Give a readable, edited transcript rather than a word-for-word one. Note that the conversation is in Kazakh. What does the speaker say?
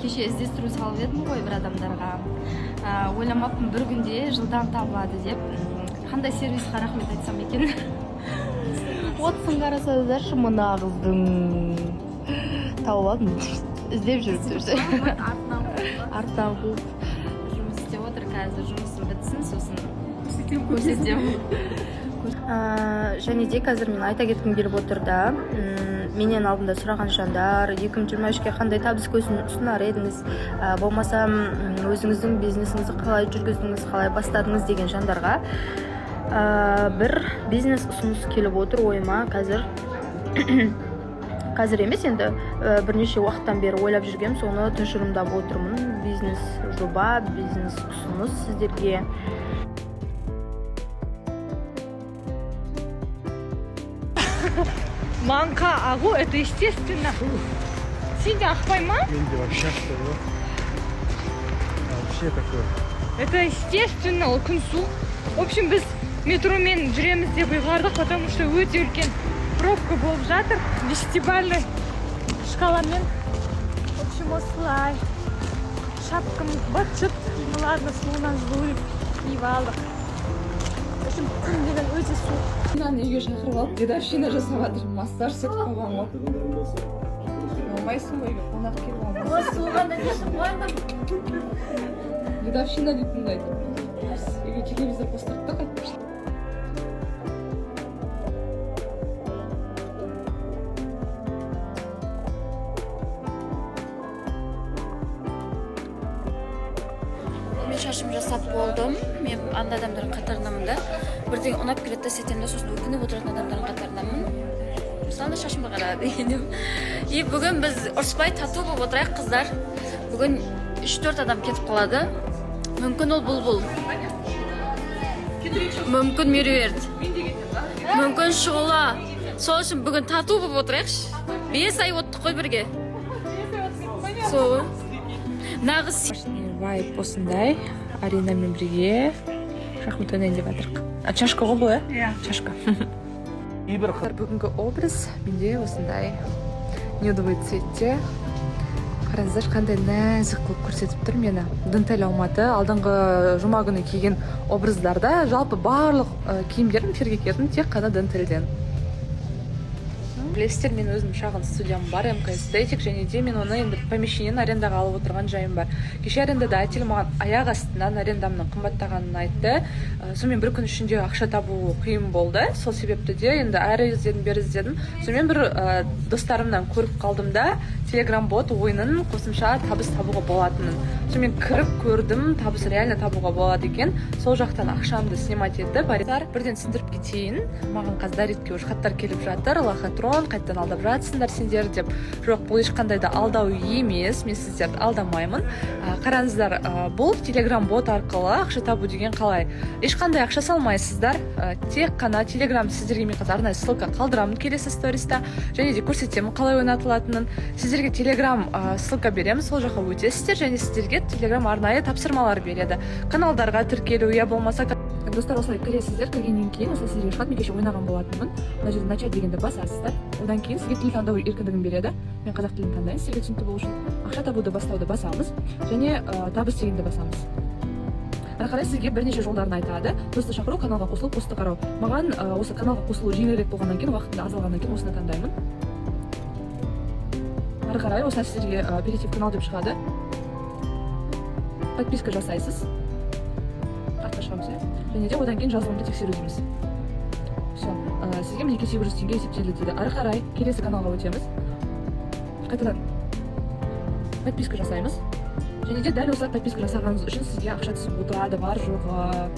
Кеше іздестіру салып едім ғой бір адамдарға. Ойламаппын бір күнде жылдам табылады деп. Қандай сервисқа рахмет айтсам екен? Отсын қарасаңыздаршы, мына қыздың тауып алдым, іздеп жүріп жүрсе, артынан қуып жұмыс істеп отыр. Қазір жұмысым бітсін, сосын көрсетемін. Және де қазір мен айта кеткім келіп отыр да, менен алдында сұраған жандар: 2023-ке қандай табыс көзін ұсынар едіңіз, болмаса өзіңіздің бизнесіңізді қалай жүргіздіңіз, қалай бастадыңыз деген жандарға бір бизнес ұсыныс келіп отыр ойыма қазір. Қазір емес енді, бірнеше уақыттан бері ойлап жүргем, соны тұжырымдап отырмын. Бизнес жоба, бизнес ұсыныс сіздерге. Маңқа ағу — это естественно. Сенде ақпай ма? Менде вообще ақпай ғой. Вообще такое. Это естественно, ол күн суық. В общем, біз метромен жүреміз деп ұйғардық, потому что өте үлкен пробка болып жатыр десятибалльный шкаламен. В общем, осылай. Шапкам быт. Ну ладно, суынан жылу деп киіп алдық. В общем, күн деген өте суық. Мынаны үйге шақырып алып, дедовщина жасап жатыр, массаж істетіп қойған ғой. Алмайсың ғой, үйге қонақ келіп алмайсың. Суығанда не қуандым. Дедовщина дейтінді айтып, үйге телевизор қостырды да қайтып. Мен шашым жасап болдым. Мен андай адамдардың қатарындамын да, бірдеңе ұнап келеді да, істетемін да, сосын өкініп отыратын адамдардың қатарындамын. Мысалы, ана шашыма қара дегенім. И бүгін біз ұрыспай, тату болып отырайық, қыздар. Бүгін үш төрт адам кетіп қалады. Мүмкін, ол Бұлбұл, мүмкін, Меруерт, мүмкін, Шұғыла. Сол үшін бүгін тату болып отырайықшы. 5 ай оттық қой бірге, сол ғой нағыз. Вайб осындай. Аринамен бірге шахмат ойнайын деп жатырмық. А, чашка ғой бұл, иә? Иә. Чашка. Бүгінгі образ менде осындай нюдовый цветте. Қараңыздаршы, қандай нәзік қылып көрсетіп тұр мені Дентель Алматы. Алдыңғы жұма күні киген образдарда жалпы барлық киімдерім эфирге киетін тек қана Дентельден. Білесіздер, мен өзім шағын студиям бар, МК Эстетик, және де мен оны енді помещениені арендаға алып отырған жайым бар. Кеше арендодатель маған аяқ астынан арендамның қымбаттағанын айтты. Сонымен бір күн ішінде ақша табу қиын болды. Сол себепті де енді әрі іздедім, бері іздедім. Сонымен бір достарымнан көріп қалдым да телеграм бот ойынын, қосымша табыс табуға болатынын. Сонымен кіріп көрдім, табыс реально табуға болады екен. Сол жақтан ақшамды снимать етіп, бірден түсіндіріп кетейін. Маған қазір директке уже хаттар келіп жатыр: «Лохотрон, қайтадан алдап жатсыңдар сендер», — деп. Жоқ, бұл ешқандай да алдау емес, мен сіздерді алдамаймын. Қараңыздар, бұл телеграм бот арқылы ақша табу деген қалай? Ешқандай ақша салмайсыздар, тек қана телеграм. Сіздерге мен қазір арнайы ссылка қалдырамын келесі сториста және де көрсетемін қалай ойнатылатынын. Сіздерге телеграм ссылка беремін, сол жаққа өтесіздер және сіздерге телеграм арнайы тапсырмалар береді: каналдарға тіркелу я болмаса. Достар, осылай кіресіздер. Кіргеннен кейін осылай сіздерге шығады. Мен кеше ойнаған болатынмын. Мына жерде «Начать» дегенді басасыздар. Одан кейін сізге тіл таңдау еркіндігін береді. Мен қазақ тілін таңдайын, сіздерге түсінікті болу үшін. Ақша табуды бастауды басамыз және табыс дегенді басамыз. Ары қарай сізге бірнеше жолдарын айтады: досты шақыру, каналға қосылу, постты қарау. Маған осы каналға қосылу жеңілірек болғаннан кейін, уақытым аз алғаннан кейін, осыны таңдаймын. Ары қарай осылай сіздерге «Перейти в канал» деп шығады. Подписка жасайсыз. Артқа шығамыз, иә. Және де одан кейін жазылымды тексеру дейміз. Все, сізге мінекей 800 теңге есептелді дейді. Ары қарай келесі каналға өтеміз, қайтадан подписка жасаймыз және де дәл осылай подписка жасағаныңыз үшін сізге ақша түсіп отырады бар жоғы.